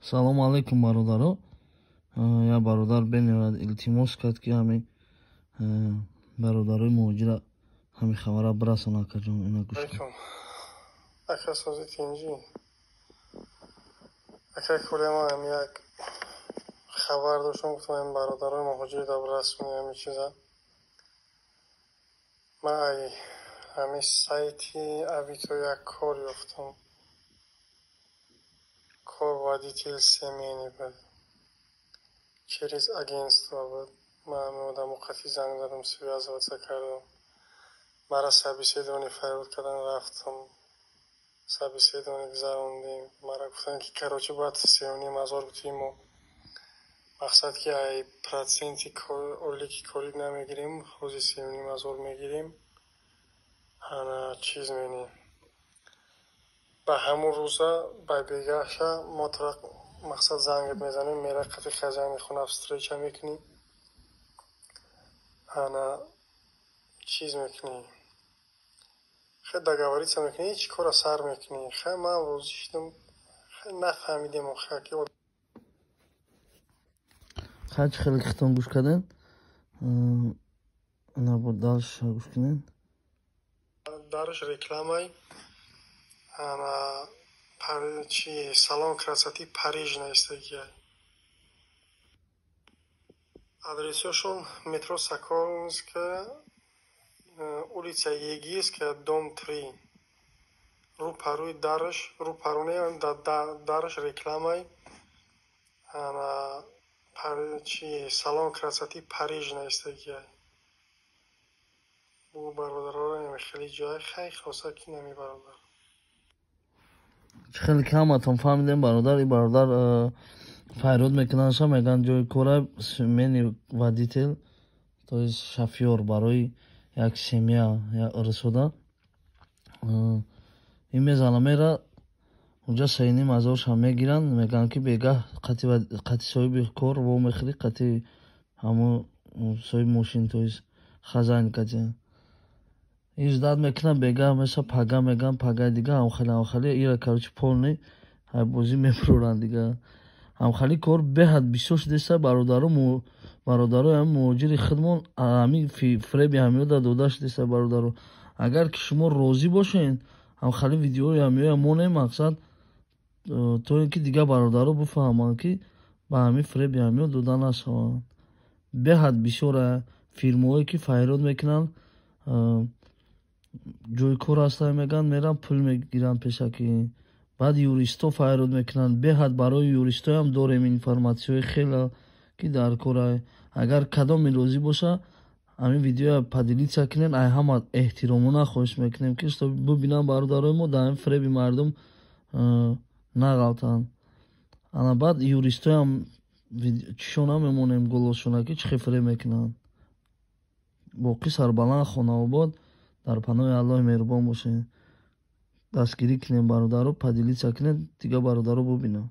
Салому алайкум, бародаро. Як бародар бениҳоят илтимос кард, ки ҳамин бародарои муҳоҷира ҳамин хабара бирасон. Акаҷон, ина гӯш кун. Ака, сози, тинҷӣ? Ака, кулема ҳам як хабар доштам, гуфтам, ҳамин бародарои муҳоҷир да бирасонӣ ҳамин чиза. Ман ай ҳамин сайти Авито як кор ёфтам. Кор водитель семейный буд, через агентство буд. Ман ҳамин одамо қати занг задам, связываться кардам, мара собеседование фарёд кардан, рафтам, собеседование гузарондем. Мара гуфтанд, ки, короче, бояд 3,5 ҳазор бутии мо, мақсад, ки ай проценти ойлики корӣ намегирем, ҳози 3,5 ҳазор мегирем. Ана чиз менем, ба ҳамун рӯза ба бегаҳша мо тура, мақсад, зангат мезанем, мера қати хозяини хона встреча мекунӣ, ана чиз мекунӣ, хе договориться мекунӣ, чӣ кора сар мекунӣ. Хе ман розӣ шудам, нафаҳмидем охир ки. Хай, чӣ хеле хитон гӯш кардем, набо дальше гӯш кунем. Дарш рекламай ана чи салон красоты Париж наистагиай. Адресҳошон: метро Сокольская, улица Егийская, дом 3. Рӯ парӯи дарш, рӯ парӯне дарш рекламай ана чи салон красоты Париж наистагиай. Бу бародароро хеле ҷой хай хоса ки нами бародар. Чӣ хеле ки ҳаматон фаҳмидем, бародар, и бародар файрод мекунандша, мегӯянд, ҷои кора сменный водитель, то есть шофёр барои як семья, як рисода. Ин мезана, мера унҷа, 3,5 ҳазорша мегиранд, мегӯянд, ки бегаҳ қати соҳиби кор вомехӯрӣ, қати ҳамун соҳиби мошин, то есть хозяин кати. Ин ждать мекунад, бегаҳ меша, пага мегӯянд, пагаи дига, ҳамхали, ҳамхали. Ира, короче, полный бозӣ мебуроранд дига. Ҳамхали кор беҳад бисёр шудеста, бародаро. Бародарои ҳами муҳоҷири худмон ҳамин фреби ҳамиёда дода шудеста. Бародаро, агар ки шумо розӣ бошед, ҳамхали видеои ҳамиёя монем, мақсад, то ин ки дигар бародаро бифаҳманд, ки ба ҳамин фреби ҳамиё дода нашаванд. Беҳад бисёра фирмаҳое, ки файрод мекунанд, ҷои кор ҳастанд мегӯянд, меранд, пул мегиранд пешакӣ. Баъд юристҳо файрод мекунанд. Беҳад барои юристҳоям дорем информатсияҳои хеле, ки дар кора. Агар кадоме розӣ боша, ҳамин видеоя поделиться кунед. Ай ҳама эҳтиромона хоҳиш мекунем, ки бибинанд бародарои мо, дар ҳамин фреби мардум нағалтанд. Ана баъд юристҳоям чишона мемонем, голосшона, ки чӣ хел фреб мекунанд. Боқӣ сарбаланд, хонаобод, дар паноҳи Аллоҳи меҳрубон бошед. Дастгирӣ кунем, бародаро, поделиться кунед, дигар бародаро бубинанд.